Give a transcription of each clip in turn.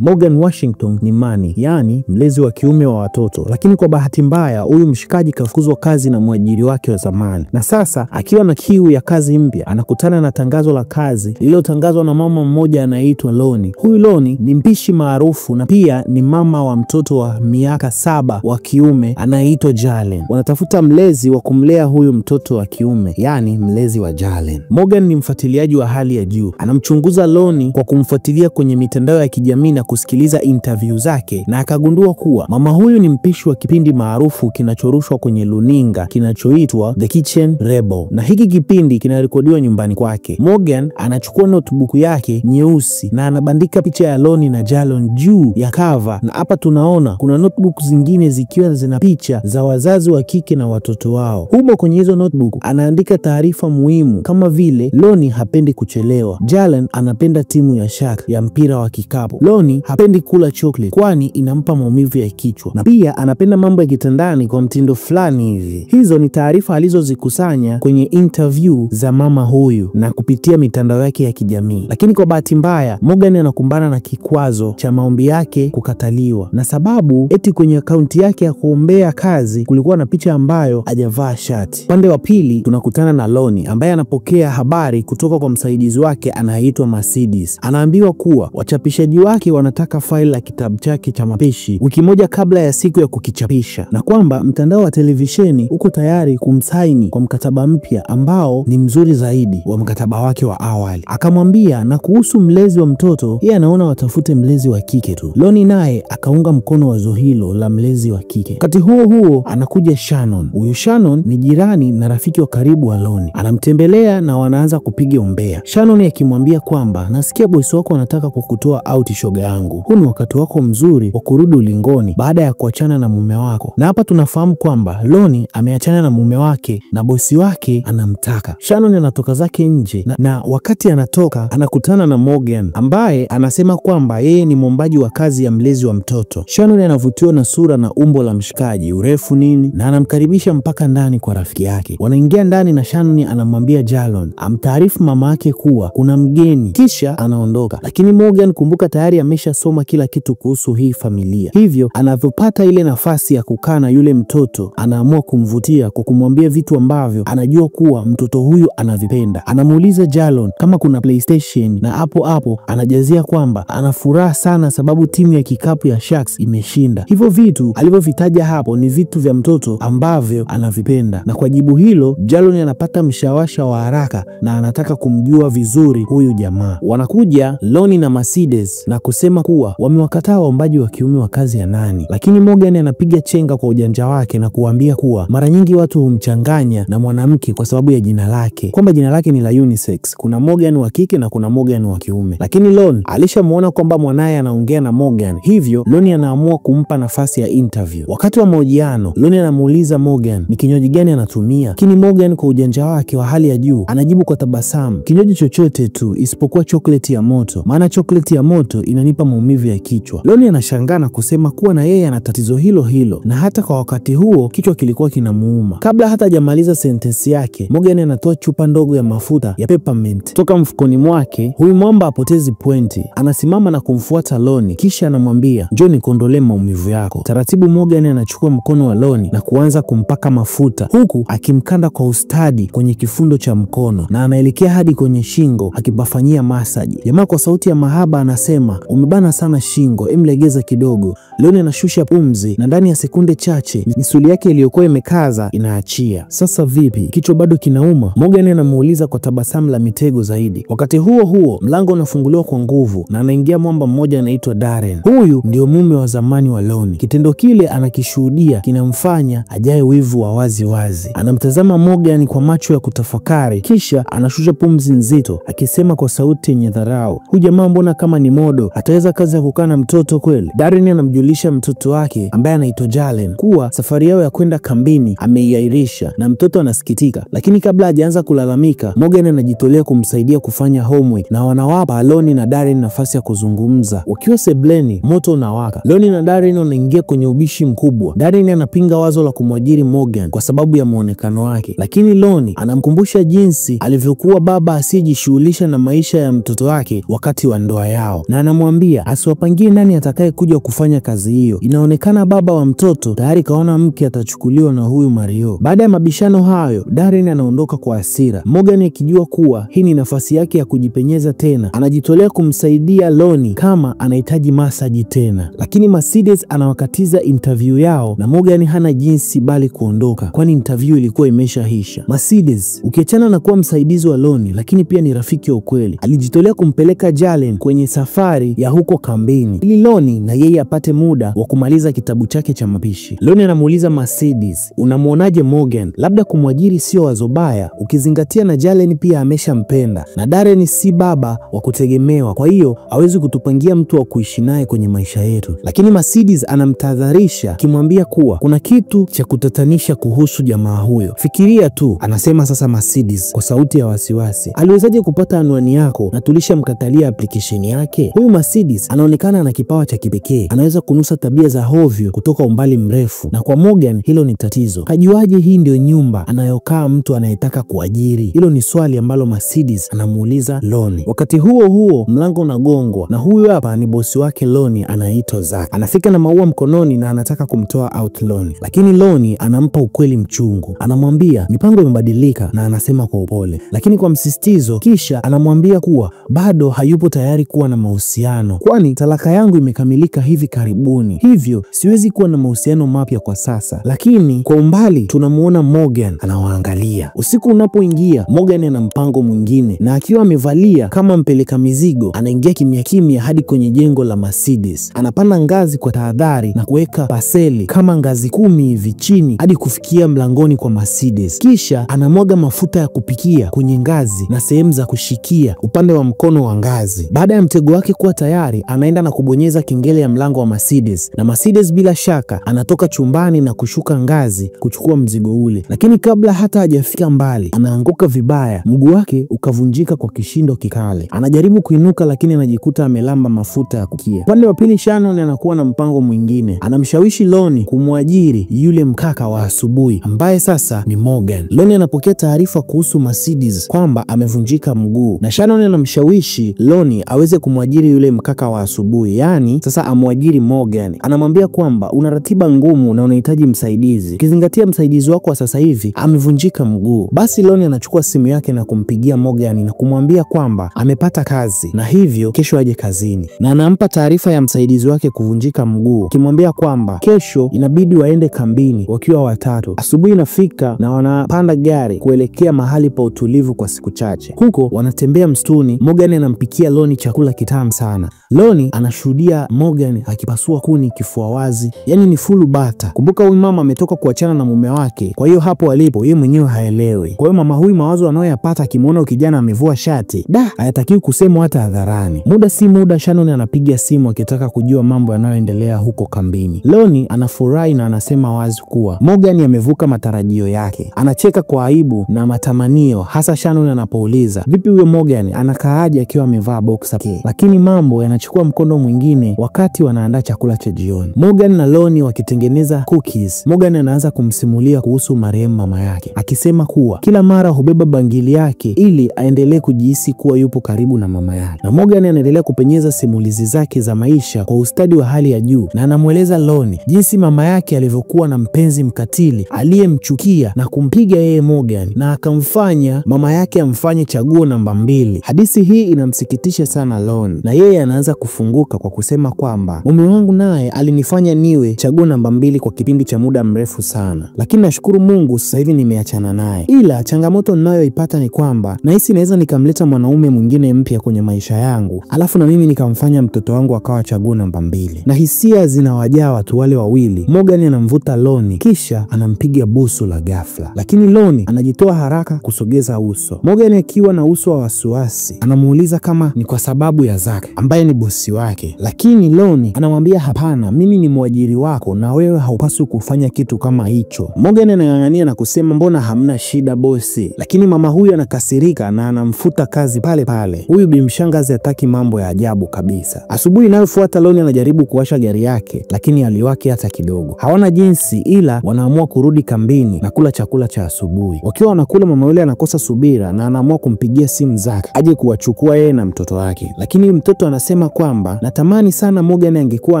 Morgan Washington ni mani, yani mlezi wa kiume wa watoto, lakini kwa bahati mbaya huyu mshikaji kafukuzwa kazi na mwajiri wake wa zamani, na sasa akiwa na kiu ya kazi mpya anakutana na tangazo la kazi lililotangazwa na mama mmoja anaitwa Loni. Huyu Loni ni mpishi maarufu na pia ni mama wa mtoto wa miaka 7 wa kiume anaitwa Jalen. Wanatafuta mlezi wa kumlea huyu mtoto wa kiume, yani mlezi wa Jalen. Morgan ni mfuatiliaji wa hali ya juu, anamchunguza Loni kwa kumfuatilia kwenye mitandao ya kijamii na kusikiliza interview zake, na akagundua kuwa mama huyu ni mpishi wa kipindi maarufu kinachorushwa kwenye luninga kinachoitwa The Kitchen Rebel, na hiki kipindi kinarekodiwa nyumbani kwake. Morgan anachukua notebook yake nyeusi na anabandika picha ya Loni na Jalen juu ya cover, na hapa tunaona kuna notebook zingine zikiwa zina picha za wazazi wa kike na watoto wao. Humo kwenye hizo notebook anaandika taarifa muhimu kama vile Loni hapendi kuchelewa, Jalen anapenda timu ya Shark ya mpira wa kikapu, Loni hapendi kula chocolate kwani inampa maumivu ya kichwa, na pia anapenda mambo ya kitandani kwa mtindo fulani hivi. Hizo ni taarifa alizozikusanya kwenye interview za mama huyu na kupitia mitandao yake ya kijamii. Lakini kwa bahati mbaya Morgan anakumbana na kikwazo cha maombi yake kukataliwa, na sababu eti kwenye akaunti yake ya kuombea kazi kulikuwa na picha ambayo hajavaa shati. Upande wa pili tunakutana na Loni ambaye anapokea habari kutoka kwa msaidizi wake anayeitwa Mercedes. Anaambiwa kuwa wachapishaji wake wanataka faili la kitabu chake cha mapishi wiki moja kabla ya siku ya kukichapisha, na kwamba mtandao wa televisheni uko tayari kumsaini kwa mkataba mpya ambao ni mzuri zaidi wa mkataba wake wa awali. Akamwambia na kuhusu mlezi wa mtoto, yeye anaona watafute mlezi wa kike tu. Loni naye akaunga mkono wazo hilo la mlezi wa kike. Wakati huo huo anakuja Shannon. Huyu Shannon ni jirani na rafiki wa karibu wa Loni. Anamtembelea na wanaanza kupiga umbea. Shannon akimwambia kwamba nasikia bosi wako anataka kukutoa out, shoga yangu. Huu ni wakati wako mzuri wa kurudi ulingoni baada ya kuachana na mume wako. Na hapa tunafahamu kwamba Loni ameachana na mume wake na bosi wake anamtaka. Shannon anatoka zake nje na wakati anatoka anakutana na Morgan ambaye anasema kwamba yeye ni mwombaji wa kazi ya mlezi wa mtoto. Shannon anavutiwa na sura na umbo la mshikaji, urefu nini, na anamkaribisha mpaka ndani kwa rafiki yake. Wanaingia ndani na Shannon anamwambia Jalen amtaarifu mama yake kuwa kuna mgeni, kisha anaondoka. Lakini Morgan, kumbuka, tayari ameshasoma kila kitu kuhusu hii familia, hivyo anavyopata ile nafasi ya kukaa na yule mtoto anaamua kumvutia kwa kumwambia vitu ambavyo anajua kuwa mtoto huyu anavipenda. Anamuuliza Jalen kama kuna PlayStation, na hapo hapo anajazia kwamba ana furaha sana sababu timu ya kikapu ya Sharks imeshinda. Hivyo vitu alivyovitaja hapo ni vitu vya mtoto ambavyo anavipenda, na kwa jibu hilo Jalen anapata mshawasha wa haraka na anataka kumjua vizuri huyu jamaa. Wanakuja Loni na Mercedes na kusema kuwa wamewakataa waombaji wa kiume wa kazi ya nani, lakini Morgan anapiga chenga kwa ujanja wake na kuambia kuwa mara nyingi watu humchanganya na mwanamke kwa sababu ya jina lake, kwamba jina lake ni la unisex, kuna Morgan wa kike na kuna Morgan wa kiume. Lakini Loni alishamuona kwamba mwanaye anaongea na Morgan, hivyo Loni anaamua kumpa nafasi ya interview. Wakati wa mahojiano Loni anamuuliza Morgan ni kinywaji gani anatumia, lakini Morgan kwa ujanja wake wa hali ya juu anajibu kwa tabasamu, kinywaji chochote tu isipokuwa chocolate ya moto, maana chocolate ya moto inanipa maumivu ya kichwa. Loni anashangaa na kusema kuwa na yeye ana tatizo hilo hilo, na hata kwa wakati huo kichwa kilikuwa kinamuuma. Kabla hata hajamaliza sentensi yake, Morgan anatoa chupa ndogo ya mafuta ya peppermint toka mfukoni mwake. Huyu mwamba apotezi pointi, anasimama na kumfuata Loni kisha anamwambia njoo nikuondolee maumivu yako. Taratibu Morgan anachukua mkono wa Loni na kuanza kumpaka mafuta huku akimkanda kwa ustadi kwenye kifundo cha mkono, na anaelekea hadi kwenye shingo akipafanyia masaji. Jamaa kwa sauti ya mahaba anasema umebana sana shingo, emlegeza kidogo. Loni anashusha pumzi na ndani ya sekunde chache misuli yake iliyokuwa imekaza inaachia. Sasa vipi, kichwa bado kinauma? Morgan anamuuliza kwa tabasamu la mitego zaidi. Wakati huo huo mlango unafunguliwa kwa nguvu na anaingia mwamba mmoja anaitwa Darren. Huyu ndio mume wa zamani wa Loni. Kitendo kile anakishuhudia kinamfanya ajae wivu wa wazi wazi. Anamtazama Morgan kwa macho ya kutafakari, kisha anashusha pumzi nzito akisema kwa sauti yenye dharau, huyu jamaa mbona kama ni modo, ataweza kazi ya kukaa na mtoto kweli? Darren anamjulisha mtoto wake ambaye anaitwa Jalen kuwa safari yao ya kwenda kambini ameiahirisha, na mtoto anasikitika. Lakini kabla hajaanza kulalamika, Morgan anajitolea kumsaidia kufanya homework na wanawapa Loni na Darren nafasi ya kuzungumza. Wakiwa sebleni, moto unawaka. Loni na Darren wanaingia kwenye ubishi mkubwa. Darren anapinga wazo la kumwajiri Morgan kwa sababu ya muonekano wake, lakini Loni anamkumbusha jinsi alivyokuwa baba asiyejishughulisha na maisha ya mtoto wake wakati wa ndoa yao, na anamwambia anamwambia asiwapangie nani atakaye kuja kufanya kazi hiyo. Inaonekana baba wa mtoto tayari kaona mke atachukuliwa na huyu Mario. Baada ya mabishano hayo, Darren anaondoka kwa hasira. Morgan akijua kuwa hii ni nafasi yake ya kujipenyeza tena, anajitolea kumsaidia Loni kama anahitaji masaji tena. Lakini Mercedes anawakatiza interview yao na Morgan hana jinsi bali kuondoka, kwani interview ilikuwa imeshaisha. Mercedes, ukiachana na kuwa msaidizi wa Loni, lakini pia ni rafiki wa ukweli, alijitolea kumpeleka Jalen kwenye safari ya huko kambini ili Loni na yeye apate muda wa kumaliza kitabu chake cha mapishi. Loni anamuuliza Mercedes, unamuonaje Morgan? Labda kumwajiri sio wazo baya, ukizingatia na Jalen pia ameshampenda na Darren si baba wa kutegemewa, kwa hiyo hawezi kutupangia mtu wa kuishi naye kwenye maisha yetu. Lakini Mercedes anamtahadharisha akimwambia kuwa kuna kitu cha kutatanisha kuhusu jamaa huyo. Fikiria tu, anasema sasa Mercedes kwa sauti ya wasiwasi, aliwezaje kupata anwani yako na tulishamkatalia application yake? Huyu Mercedes anaonekana ana kipawa cha kipekee, anaweza kunusa tabia za hovyo kutoka umbali mrefu, na kwa Morgan hilo ni tatizo. Kajuaje hii ndio nyumba anayokaa mtu anayetaka kuajiri? Hilo ni swali ambalo Mercedes anamuuliza Loni. Wakati huo huo, mlango unagongwa na huyu hapa ni bosi wake Loni anaitwa Zack. Anafika na maua mkononi na anataka kumtoa out Loni, lakini Loni anampa ukweli mchungu. Anamwambia mipango imebadilika na anasema kwa upole lakini kwa msisitizo. Kisha anamwambia kuwa bado hayupo tayari kuwa na mahusiano, kwani talaka yangu imekamilika hivi karibuni, hivyo siwezi kuwa na mahusiano mapya kwa sasa. Lakini kwa umbali tunamuona Morgan anawaangalia. Usiku unapoingia, Morgan ana mpango mwingine, na akiwa amevalia kama mpeleka mizigo anaingia kimya kimya hadi kwenye jengo la Mercedes. Anapanda ngazi kwa tahadhari na kuweka paseli kama ngazi 10 hivi chini hadi kufikia mlangoni kwa Mercedes. Kisha anamwaga mafuta ya kupikia kwenye ngazi na sehemu za kushikia upande wa mkono wa ngazi. Baada ya mtego wake kuwa tayari, anaenda na kubonyeza kengele ya mlango wa Mercedes, na Mercedes bila shaka anatoka chumbani na kushuka ngazi kuchukua mzigo ule. Lakini kabla hata hajafika mbali, anaanguka vibaya, mguu wake ukavunjika kwa kishindo kikali. Anajaribu kuinuka lakini anajikuta amelamba mafuta ya kupikia. Upande wa pili, Shannon anakuwa na mpango mwingine. Anamshawishi Loni kumwajiri yule mkaka wa asubuhi ambaye sasa ni Morgan. Loni anapokea taarifa kuhusu Mercedes kwamba amevunjika mguu, na Shannon anamshawishi Loni aweze kumwajiri yule mkaka wa asubuhi, yani sasa amwajiri Morgan. Anamwambia kwamba una ratiba ngumu na unahitaji msaidizi, ukizingatia msaidizi wako wa sasa hivi amevunjika mguu. Basi Loni anachukua simu yake na kumpigia Morgan na kumwambia kwamba amepata kazi na hivyo kesho aje kazini, na anampa taarifa ya msaidizi wake kuvunjika mguu, akimwambia kwamba kesho inabidi waende kambini wakiwa watatu. Asubuhi inafika na wanapanda gari kuelekea mahali pa utulivu kwa siku chache. Huko wanatembea msituni. Morgan anampikia Loni chakula kitamu sana. Loni anashuhudia Morgan akipasua kuni kifua wazi, yani ni fulu bata. Kumbuka huyu mama ametoka kuachana na mume wake, kwa hiyo hapo alipo yeye mwenyewe haelewi. Kwa hiyo mama huyu mawazo anayoyapata akimuona kijana amevua shati, da, hayatakiwi kusemwa hata hadharani. Muda si muda, Shannon anapiga simu akitaka kujua mambo yanayoendelea huko kambini. Loni anafurahi na anasema wazi kuwa Morgan amevuka matarajio yake. Anacheka kwa aibu na matamanio, hasa Shannon anapouliza vipi huyo Morgan anakaaje akiwa amevaa boxer. Lakini mambo yanachukua mkondo mwingine wakati wanaandaa chakula cha jioni. Morgan na Loni wakitengeneza cookies, Morgan anaanza kumsimulia kuhusu marehemu mama yake, akisema kuwa kila mara hubeba bangili yake ili aendelee kujihisi kuwa yupo karibu na mama yake. Na Morgan anaendelea kupenyeza simulizi zake za maisha kwa ustadi wa hali ya juu, na anamweleza Loni jinsi mama yake alivyokuwa na mpenzi mkatili aliyemchukia na kumpiga yeye Morgan, na akamfanya mama yake amfanye chaguo namba 2. Hadithi hii inamsikitisha sana Loni, na yeye anaanza kufunguka kwa kusema kwamba mume wangu naye alinifanya niwe chaguo namba 2 kwa kipindi cha muda mrefu sana, lakini nashukuru Mungu sasa hivi nimeachana naye. Ila changamoto ninayoipata ni kwamba nahisi naweza nikamleta mwanaume mwingine mpya kwenye maisha yangu, alafu na mimi nikamfanya mtoto wangu akawa chaguo namba 2. Na hisia zinawajaa watu wale wawili. Morgan anamvuta Loni kisha anampiga busu la ghafla, lakini Loni anajitoa haraka kusogeza uso. Morgan akiwa na uso wa wasiwasi anamuuliza kama ni kwa sababu ya Zack ambaye ni bosi wake, lakini Loni anamwambia hapana, mimi ni mwajiri wako na wewe haupaswi kufanya kitu kama hicho. Morgan anang'ang'ania na kusema mbona hamna shida bosi, lakini mama huyu anakasirika na anamfuta kazi pale pale. Huyu bimshangazi hataki mambo ya ajabu kabisa. Asubuhi inayofuata Loni anajaribu kuwasha gari yake, lakini aliwake hata kidogo. Hawana jinsi ila wanaamua kurudi kambini na kula chakula cha asubuhi. Wakiwa wanakula, mama yule anakosa subira na anaamua kumpigia simu Zack aje kuwachukua yeye na mtoto wake, lakini mtoto anasema kwamba natamani sana Morgan angekuwa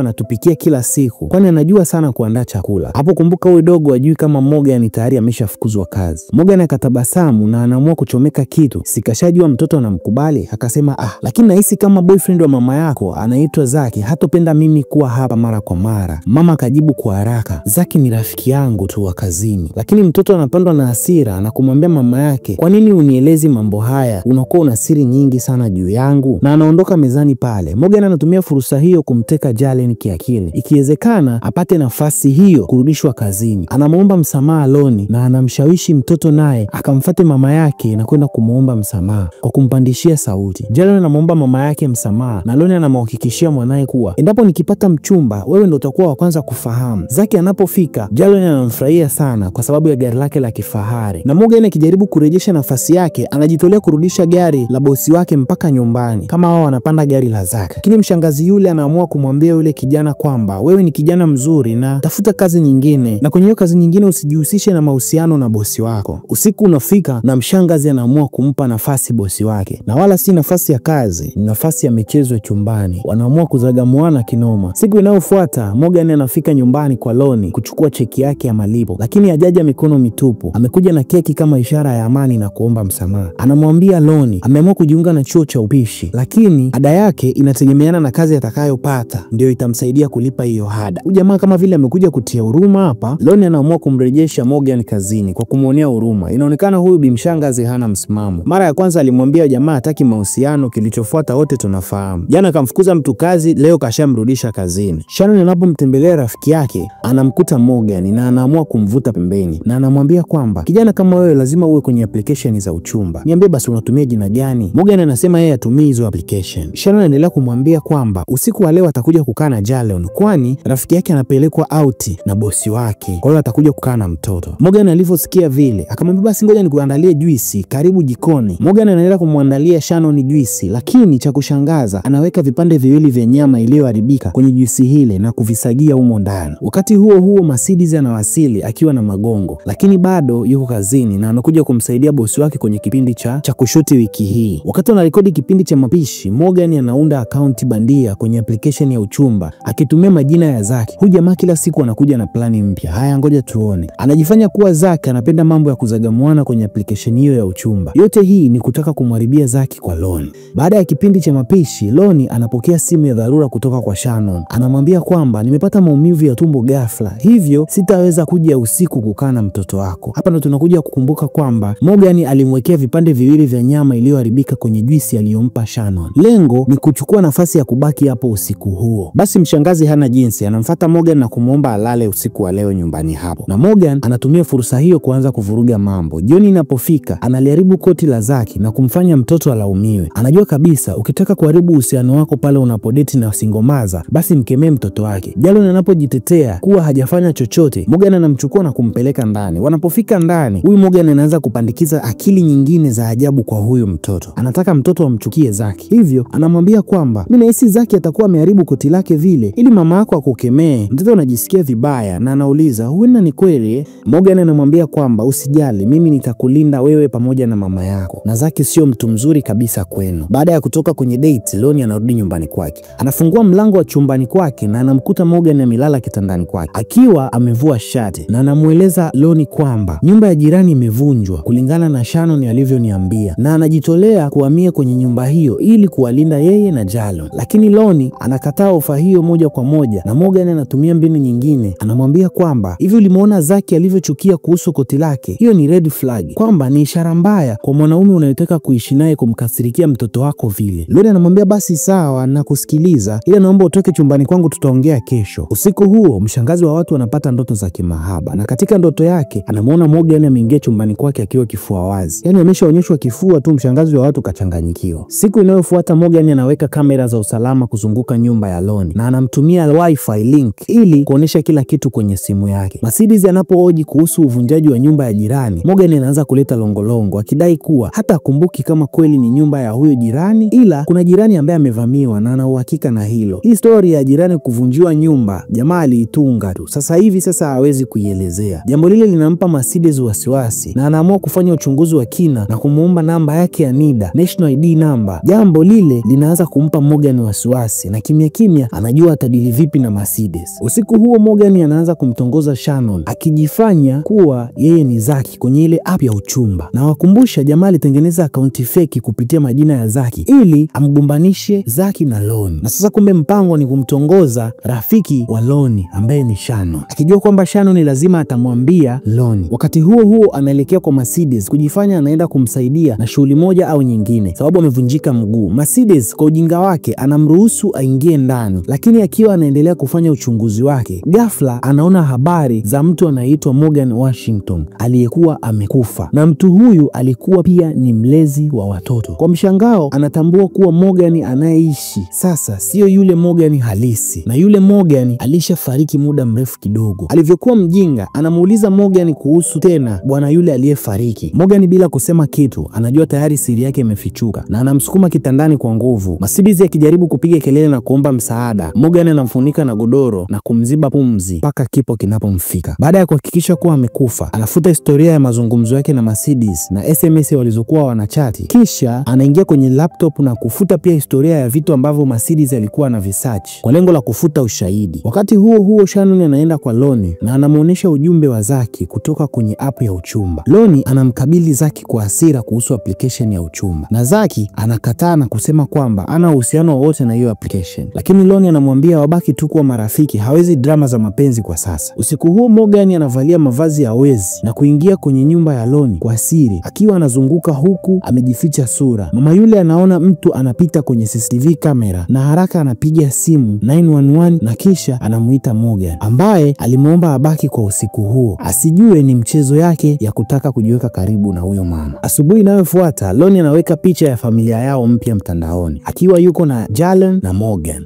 anatupikia kila siku, kwani anajua sana kuandaa chakula. Hapo kumbuka huyu dogo ajui kama Morgan tayari ameshafukuzwa kazi. Morgan akatabasamu na anaamua kuchomeka kitu. Sikashajua mtoto anamkubali, akasema lakini nahisi kama boyfriend wa mama yako anaitwa Zaki hatopenda mimi kuwa hapa mara kwa mara. Mama akajibu kwa haraka, Zaki ni rafiki yangu tu wa kazini. Lakini mtoto anapandwa na hasira na kumwambia mama yake, kwa nini unielezi mambo haya? Unakuwa una siri nyingi sana juu yangu. Na anaondoka mezani pale. Morgan anatumia fursa hiyo kumteka Jalen kiakili, ikiwezekana apate nafasi hiyo kurudishwa kazini. Anamuomba msamaha Loni na anamshawishi mtoto naye akamfate mama yake na kwenda kumuomba msamaha kwa kumpandishia sauti. Jalen anamuomba mama yake msamaha na Loni anamhakikishia mwanae kuwa endapo nikipata mchumba wewe ndio utakuwa wa kwanza kufahamu. Zaki anapofika, Jalen anamfurahia sana kwa sababu ya gari lake la kifahari, na Morgan akijaribu kurejesha nafasi yake anajitolea kurudisha gari la bosi wake mpaka nyumbani kama wao wanapanda gari la Zaki. Lakini mshangazi yule anaamua kumwambia yule kijana kwamba wewe ni kijana mzuri na tafuta kazi nyingine, na kwenye hiyo kazi nyingine usijihusishe na mahusiano na bosi wako. Usiku unafika na mshangazi anaamua kumpa nafasi bosi wake, na wala si nafasi ya kazi, ni nafasi ya michezo chumbani. Wanaamua kuzagamuana kinoma. Siku inayofuata Morgan anafika nyumbani kwa Loni kuchukua cheki yake ya malipo, lakini hajaja mikono mitupu. Amekuja na keki kama ishara ya amani na kuomba msamaha. Anamwambia Loni ameamua kujiunga na chuo cha upishi, lakini ada yake inategemeana na kazi atakayopata ndio itamsaidia kulipa hiyo ada. Huyu jamaa kama vile amekuja kutia huruma hapa. Loni anaamua kumrejesha Morgan kazini kwa kumuonea huruma. Inaonekana huyu bimshangazi hana msimamo. Mara ya kwanza alimwambia jamaa hataki mahusiano, kilichofuata wote tunafahamu. Jana kamfukuza mtu kazi, leo kashamrudisha kazini. Shannon anapomtembelea rafiki yake anamkuta Morgan na anaamua kumvuta pembeni na anamwambia kwamba kijana kama wewe lazima uwe kwenye application za uchumba. Niambie basi unatumia jina gani? Morgan anasema yeye hatumii hizo application. Shannon anaendelea kumwambia kwamba usiku wa leo atakuja kukaa na Jalen, kwani rafiki yake anapelekwa out na bosi wake, kwa hiyo atakuja kukaa na mtoto. Morgan alivyosikia vile akamwambia basi ngoja nikuandalie juisi, karibu jikoni. Morgan anaendelea kumwandalia Shannon juisi, lakini cha kushangaza anaweka vipande viwili vya nyama iliyoharibika kwenye juisi hile na kuvisagia humo ndani. Wakati huo huo Mercedes anawasili akiwa na magongo, lakini bado yuko kazini na anakuja kumsaidia bosi wake kwenye kipindi cha kushuti wiki hii. Wakati anarekodi kipindi cha mapishi, Morgan anaunda akaunti bandia kwenye application ya uchumba akitumia majina ya Zaki. Huyu jamaa kila siku anakuja na plani mpya. Haya, ngoja tuone. Anajifanya kuwa Zaki anapenda mambo ya kuzagamuana kwenye application hiyo ya uchumba. Yote hii ni kutaka kumharibia Zaki kwa Loni. Baada ya kipindi cha mapishi, Loni anapokea simu ya dharura kutoka kwa Shannon. Anamwambia kwamba nimepata maumivu ya tumbo ghafla, hivyo sitaweza kuja usiku kukaa na mtoto wako. Hapa ndo tunakuja kukumbuka kwamba Morgan alimwekea vipande viwili vya nyama iliyoharibika kwenye juisi aliyompa Shannon. Lengo ni kuchukua nafasi ya kubaki hapo usiku huo. Basi mshangazi hana jinsi, anamfuata Morgan na kumuomba alale usiku wa leo nyumbani hapo, na Morgan anatumia fursa hiyo kuanza kuvuruga mambo. Jioni inapofika, analiharibu koti la Zaki na kumfanya mtoto alaumiwe. Anajua kabisa ukitaka kuharibu uhusiano wako pale unapodeti na singomaza, basi mkemee mtoto wake. Jalen anapojitetea kuwa hajafanya chochote, Morgan anamchukua na kumpeleka ndani. Wanapofika ndani, huyu Morgan anaanza kupandikiza akili nyingine za ajabu kwa huyu mtoto. Anataka mtoto amchukie Zaki, hivyo anamwambia kwamba mimi nahisi Zaki atakuwa ameharibu koti lake vile ili mama yako akukemee. Mtoto anajisikia vibaya na anauliza huenda ni kweli? Morgan anamwambia kwamba usijali, mimi nitakulinda wewe pamoja na mama yako, na Zaki sio mtu mzuri kabisa kwenu. Baada ya kutoka kwenye date, Loni anarudi nyumbani kwake. Anafungua mlango wa chumbani kwake na anamkuta Morgan amelala kitandani kwake akiwa amevua shati, na anamueleza Loni kwamba nyumba ya jirani imevunjwa kulingana na Shannon alivyoniambia, na anajitolea kuhamia kwenye nyumba hiyo ili kuwalinda yeye na Jalon. Lakini Loni anakataa ofa hiyo moja kwa moja, na Morgan anatumia mbinu nyingine. Anamwambia kwamba hivi ulimuona Zaki alivyochukia kuhusu koti lake? Hiyo ni red flag, kwamba ni ishara mbaya kwa mwanaume unayetaka kuishi naye kumkasirikia mtoto wako vile. Loni anamwambia basi sawa, na kusikiliza, ila naomba utoke chumbani kwangu, tutaongea kesho. Usiku huo mshangazi wa watu anapata ndoto za kimahaba, na katika ndoto yake anamuona Morgan ameingia chumbani kwake akiwa kifua wazi. Yani ameshaonyeshwa kifua tu, mshangazi wa watu kachanganyikiwa. Siku inayofuata Morgan anaweka kamera za usalama kuzunguka nyumba ya Loni na anamtumia wifi link ili kuonesha kila kitu kwenye simu yake. Mercedes anapooji kuhusu uvunjaji wa nyumba ya jirani, Morgan anaanza kuleta longolongo akidai kuwa hata akumbuki kama kweli ni nyumba ya huyo jirani, ila kuna jirani ambaye amevamiwa na ana uhakika na hilo. Hii story ya jirani kuvunjiwa nyumba jamaa aliitunga tu, sasa hivi sasa hawezi kuielezea. Jambo lile linampa Mercedes wasiwasi na anaamua kufanya uchunguzi wa kina na kumuomba namba yake ya NIDA, National ID number. Jambo lile linaanza kumpa kumpa Morgan wasiwasi, na kimya kimya anajua atadili vipi na Mercedes. Usiku huo Morgan anaanza kumtongoza Shannon akijifanya kuwa yeye ni Zaki kwenye ile app ya uchumba, na wakumbusha jamaa alitengeneza akaunti feki kupitia majina ya Zaki ili amgombanishe Zaki na Loni. Na sasa kumbe mpango ni kumtongoza rafiki wa Loni ambaye ni Shannon, akijua kwamba Shannon ni lazima atamwambia Loni. Wakati huo huo anaelekea kwa Mercedes kujifanya anaenda kumsaidia na shughuli moja au nyingine, sababu amevunjika mguu. Mercedes kwa ujinga wake anamruhusu aingie ndani, lakini akiwa anaendelea kufanya uchunguzi wake, ghafla anaona habari za mtu anaitwa Morgan Washington aliyekuwa amekufa, na mtu huyu alikuwa pia ni mlezi wa watoto. Kwa mshangao anatambua kuwa Morgan anayeishi sasa sio yule Morgan halisi, na yule Morgan alishafariki muda mrefu kidogo. Alivyokuwa mjinga, anamuuliza Morgan kuhusu tena bwana yule aliyefariki. Morgan bila kusema kitu anajua tayari siri yake imefichuka na anamsukuma kitandani kwa nguvu. Mercedes akijaribu kupiga kelele na kuomba msaada, Morgan anamfunika na godoro na kumziba pumzi mpaka kipo kinapomfika. Baada ya kuhakikisha kuwa amekufa, anafuta historia ya mazungumzo yake na Mercedes na SMS walizokuwa wanachati, kisha anaingia kwenye laptop na kufuta pia historia ya vitu ambavyo Mercedes alikuwa anavisearch kwa lengo la kufuta ushahidi. Wakati huo huo Shannon anaenda kwa Loni na anamuonesha ujumbe wa Zaki kutoka kwenye app ya uchumba. Loni anamkabili Zaki kwa hasira kuhusu application ya uchumba, na Zaki anakataa na kusema kwamba ana uhusiano wowote na hiyo application, lakini Loni anamwambia wabaki tu kuwa marafiki, hawezi drama za mapenzi kwa sasa. Usiku huo Morgan anavalia mavazi ya wezi na kuingia kwenye nyumba ya Loni kwa siri, akiwa anazunguka huku amejificha sura. Mama yule anaona mtu anapita kwenye CCTV kamera na haraka anapiga simu 911 na kisha anamuita Morgan ambaye alimuomba abaki kwa usiku huo, asijue ni mchezo yake ya kutaka kujiweka karibu na huyo mama. Asubuhi inayofuata Loni anaweka picha ya familia yao mpya mtandaoni akiwa yuko na Jalen na Morgan.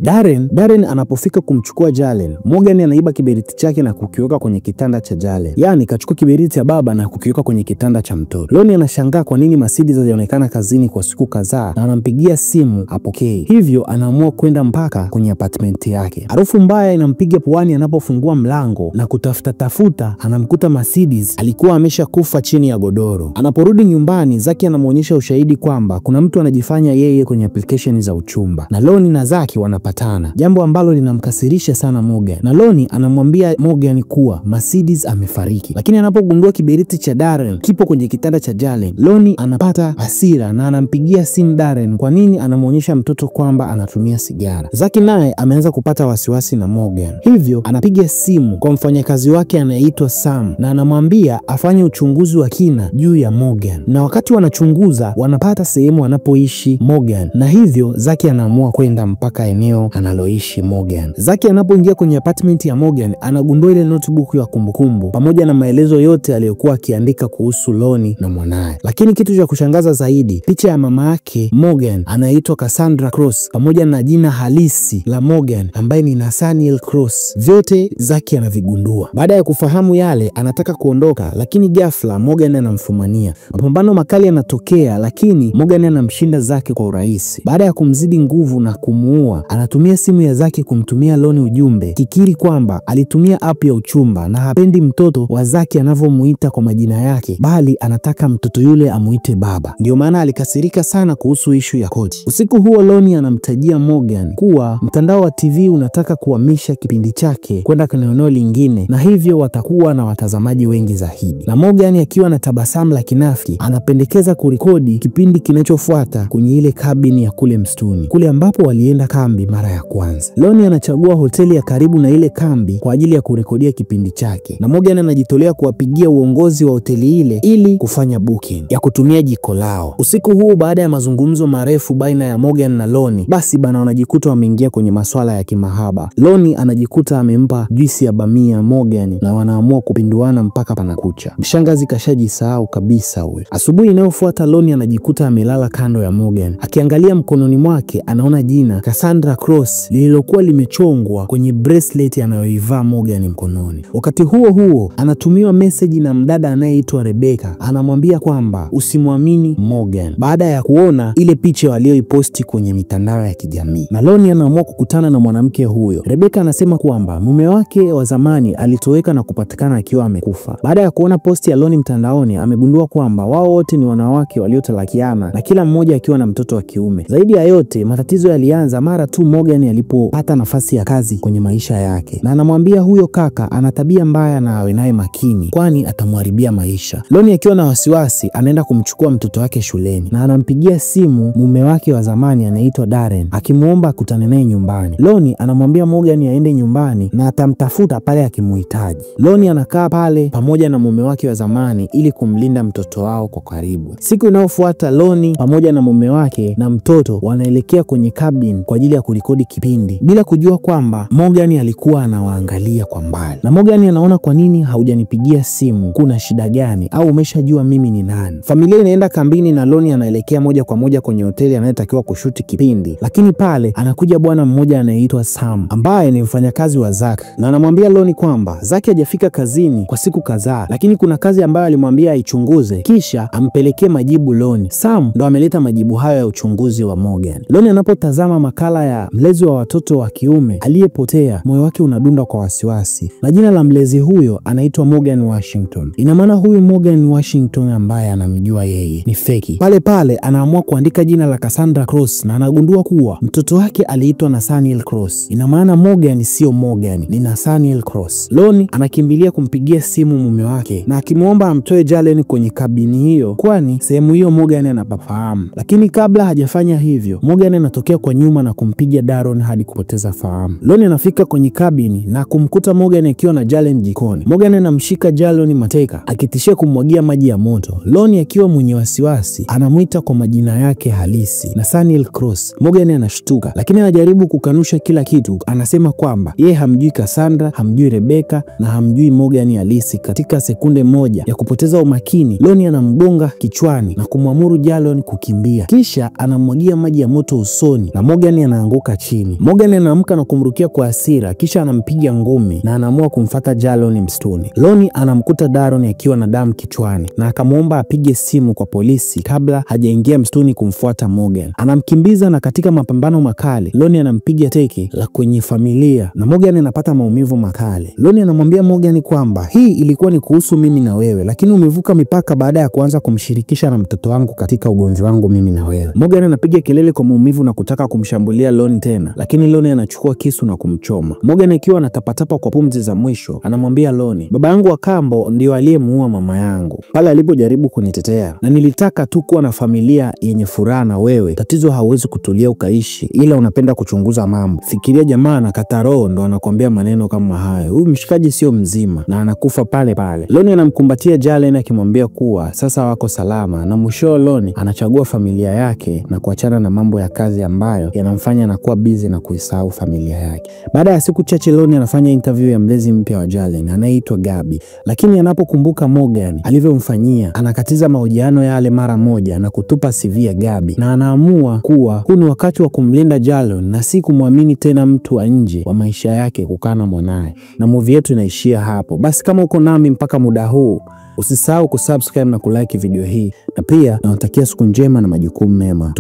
Darren anapofika kumchukua Jalen, Morgan anaiba kiberiti chake na kukiweka kwenye kitanda cha Jalen. Yaani kachukua kiberiti ya baba na kukiweka kwenye kitanda cha mtoto. Loni anashangaa kwa nini Mercedes hajaonekana kazini kwa siku kadhaa na anampigia simu apokei. Hivyo anaamua kwenda mpaka kwenye apartment yake. Harufu mbaya inampiga puani anapofungua mlango na kutafuta tafuta, anamkuta Mercedes alikuwa ameshakufa chini ya godoro. Anaporudi nyumbani, Zaki anamuonyesha ushahidi kwamba kuna mtu anajifanya yeye kwenye application za uchumba, na Loni na Zaki wanapatana, jambo ambalo linamkasirisha sana Morgan. Na Loni anamwambia Morgan kuwa Mercedes amefariki, lakini anapogundua kiberiti cha Darren kipo kwenye kitanda cha Jalen, Loni anapata hasira na anampigia simu Darren kwa nini anamuonyesha mtoto kwamba anatumia sigara. Zaki naye ameanza kupata wasiwasi na Morgan, hivyo anapiga simu kwa mfanyakazi wake anayeitwa Sam na anamwambia afanye uchunguzi wa kina juu ya Morgan. Na wakati wanachunguza wanapata sehemu anapoishi Morgan, na hivyo Zaki anaamua kwenda mpaka eneo analoishi Morgan. Zaki anapoingia kwenye apartment ya Morgan anagundua ile notebook ya kumbukumbu pamoja na maelezo yote aliyokuwa akiandika kuhusu Loni na mwanaye. Lakini kitu cha kushangaza zaidi, picha ya mama yake Morgan anaitwa Cassandra Cross pamoja na jina halisi la Morgan ambaye ni Nathaniel Cross, vyote Zaki anavigundua. Baada ya kufahamu yale, anataka kuondoka, lakini ghafla Morgan anamfumania. Mapambano makali yanatokea, lakini Morgan anamshinda Zaki kwa urahisi. Baada ya kumzidi nguvu na kumuua, anatumia simu ya Zaki kumtumia Loni ujumbe kikiri kwamba alitumia app ya uchumba na hapendi mtoto wa Zaki anavyomuita kwa majina yake, bali anataka mtoto yule amuite baba. Ndio maana alikasirika sana kuhusu ishu ya kodi. Usiku huo Loni anamtajia Morgan kuwa mtandao wa TV unataka kuhamisha kipindi chake kwenda kwenye eneo lingine na hivyo watakuwa na watazamaji wengi zaidi. Na Morgan akiwa na tabasamu la kinafiki anapendekeza kurekodi kipindi kinachofuata kwenye ile kabini ya kule msituni, kule ambapo walienda kambi mara ya kwanza. Loni anachagua hoteli ya karibu na ile kambi kwa ajili ya kurekodia kipindi chake, na Morgan anajitolea kuwapigia uongozi wa hoteli ile ili kufanya booking ya kutumia jiko lao. Usiku huu, baada ya mazungumzo marefu baina ya Morgan na Loni, basi bana wanajikuta wameingia kwenye maswala ya kimahaba. Loni anajikuta amempa juisi ya bamia Morgan na wanaamua kupinduana mpaka panakucha. Mshangazi kashajisahau kabisa huyo. Asubuhi inayofuata Loni anajikuta amelala kando ya Morgan. Akiangalia mkononi mwake anaona jina Cassandra Cross lililokuwa limechongwa kwenye bracelet anayoivaa Morgan mkononi. Wakati huo huo anatumiwa message na mdada anayeitwa Rebecca, anamwambia kwamba usimwamini Morgan baada ya kuona ile picha walioiposti kwenye mitandao ya kijamii. Na Loni anaamua kukutana na mwanamke huyo. Rebecca anasema kwamba mume wake wa zamani alitoweka na kupatikana akiwa amekufa. Baada ya kuona posti ya Loni mtandaoni, amegundua kwamba wao wote ni wanawake waliotalakiana na kila mmoja akiwa na mtoto wa kiume. Zaidi ya yote, yote matatizo yalianza mara tu Morgan alipopata nafasi ya kazi kwenye maisha yake, na anamwambia huyo kaka ana tabia mbaya na awe naye makini, kwani atamharibia maisha. Loni akiwa na wasiwasi anaenda kumchukua mtoto wake shuleni na anampigia simu mume wake wa zamani anaitwa Darren akimuomba akutane naye nyumbani. Loni anamwambia Morgan aende nyumbani na atamtafuta pale akimuhitaji. Loni anakaa pale pamoja na mume wake wa zamani ili kumlinda mtoto wao kwa karibu. Siku inayofuata Loni pamoja na mume wake na mtoto wanaelekea kwenye cabin kwa ajili ya kurekodi kipindi bila kujua kwamba Morgan alikuwa anawaangalia kwa mbali. Na Morgan anaona, kwa nini haujanipigia simu? Kuna shida gani? Au umeshajua mimi ni nani? Familia inaenda kambini na Loni anaelekea moja kwa moja kwenye hoteli anayetakiwa kushuti kipindi. Lakini pale anakuja bwana mmoja anayeitwa Sam ambaye ni mfanyakazi wa Zack, na anamwambia Loni kwamba Zack hajafika kazini kwa siku kadhaa, lakini kuna kazi ambayo alimwambia aichunguze kisha ampelekee majibu Loni. Sam ndo ameleta majibu hayo ya uchunguzi wa Morgan. Loni anapotazama makala ya mlezi wa watoto wa kiume aliyepotea, moyo wake unadunda kwa wasiwasi, na jina la mlezi huyo anaitwa Morgan Washington. Ina maana huyu Morgan Washington ambaye anamjua yeye ni feki. Pale pale anaamua kuandika jina la Cassandra Cross na anagundua kuwa mtoto wake aliitwa Nathaniel Cross. Ina maana Morgan sio Morgan, ni Nathaniel Cross. Loni anakimbilia kumpigia simu mume wake na akimwomba amtoe Jalen kwenye kabini hiyo, kwani sehemu hiyo Morgan anapafahamu. Lakini kabla hajafanya hivyo, Morgan anatokea kwa nyuma na kumpiga Darren hadi kupoteza fahamu. Loni anafika kwenye kabini na kumkuta Morgan akiwa na Jalen jikoni. Morgan anamshika Jalen mateka akitishia kumwagia maji ya moto. Loni akiwa mwenye wasiwasi anamuita kwa majina yake halisi, Nathaniel Cross. Morgan anashtuka, lakini anajaribu kukanusha kila kitu. Anasema kwamba yeye hamjui Cassandra, hamjui Rebecca na hamjui Morgan halisi. Katika sekunde moja ya kupoteza umakini, Loni anamgonga kichwani na kumwamuru Jalen kukimbia, kisha anamwagia maji ya moto usoni na Morgan anaanguka chini. Morgan anaamka na kumrukia kwa hasira, kisha anampiga ngumi na anaamua kumfata Jalen msituni. Loni anamkuta Darren akiwa na damu kichwani na akamwomba apige simu kwa polisi kabla hajaingia msituni kumfuata Morgan. Anamkimbiza na katika mapambano makali Loni anampiga teke la kwenye familia na Morgan anapata maumivu makali. Loni anamwambia Morgan kwamba hii ilikuwa ni kuhusu mimi na wewe, lakini umevuka mipaka baada ya kuanza kumshirikisha na mtoto wangu katika ugomvi wangu mimi na wewe. Morgan anapiga kelele kwa maumivu na kutaka kumshambulia Loni tena, lakini Loni anachukua kisu na kumchoma. Morgan akiwa anatapatapa kwa pumzi za mwisho anamwambia Loni, baba yangu wa kambo ndio aliyemuua mama yangu pale alipojaribu kunitetea, na nilitaka tu kuwa na familia yenye furaha na wewe. Tatizo hauwezi kutulia ukaishi, ila unapenda kuchunguza mambo. Fikiria jamaa anakata roho ndo anakuambia maneno kama hayo. Huyu mshikaji sio mzima na anakufa pale pale. Loni anamkumbatia Jalen akimwambia kuwa sasa wako salama, na mwisho Loni anachagua familia yake na kuachana na mambo ya kazi ambayo yanamfanya anakuwa busy na kuisahau familia yake. Baada ya siku chache Loni anafanya interview ya mlezi mpya wa Jalen anayeitwa Gabi, lakini anapokumbuka Morgan alivyomfanyia anakatiza mahojiano yale mara moja na kutupa CV ya Gabi, na anaamua kuwa huu ni wakati wa kumlinda Jalen na si kumwamini tena mtu wa nje wa maisha yake kukaa na mwanae. Na movie yetu inaishia hapo. Basi kama uko nami mpaka muda huu, usisahau kusubscribe na kulike video hii, na pia nawatakia siku njema na majukumu mema.